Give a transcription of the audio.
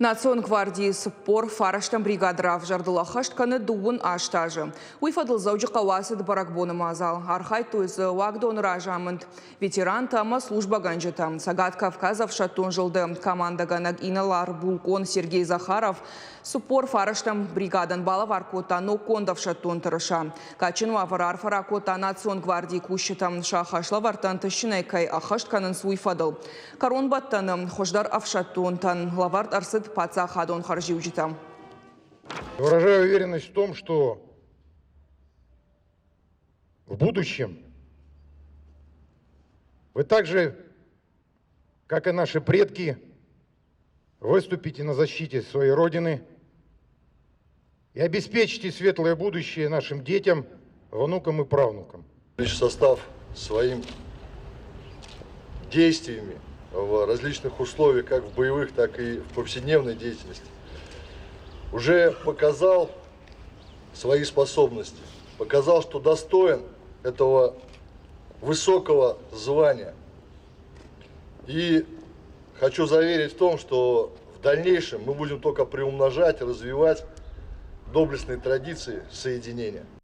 Национ гвардийы 49-ӕм бригады равзӕрдыл ӕххӕст кӕны 18 азы. Уый фӕдыл Дзӕуджыхъӕуы ацыд бӕрӕгбоны мадзал. Архайдтой дзы уагдоны разамынд, ветерантӕ ӕмӕ службӕгӕнджытӕ. Цӕгат Кавказы ӕфсӕддон зылды командӕгӕнӕг инӕлар-булкъон Сергей Захаров 49-ӕм бригадӕн балӕвар кодта ноггонд ӕфсӕддон тырыса. Кадджын уавӕры арфӕ ракодта Национ гвардийы кусджытӕм, сӕ хӕслӕвӕрдтӕ ӕнтыстджынӕй кӕй ӕххӕст кӕнынц, уый фӕдыл. Кӕронбӕттӕны хуыздӕр ӕфсӕддонтӕн лӕвӕрд ӕрцыд паддзахадон хӕрзиуджытӕ. Выражаю уверенность в том, что в будущем вы также, как и наши предки, выступите на защите своей Родины и обеспечите светлое будущее нашим детям, внукам и правнукам. Личный состав своим действиями в различных условиях, как в боевых, так и в повседневной деятельности, уже показал свои способности, показал, что достоин этого высокого звания. И хочу заверить в том, что в дальнейшем мы будем только приумножать, развивать доблестные традиции соединения.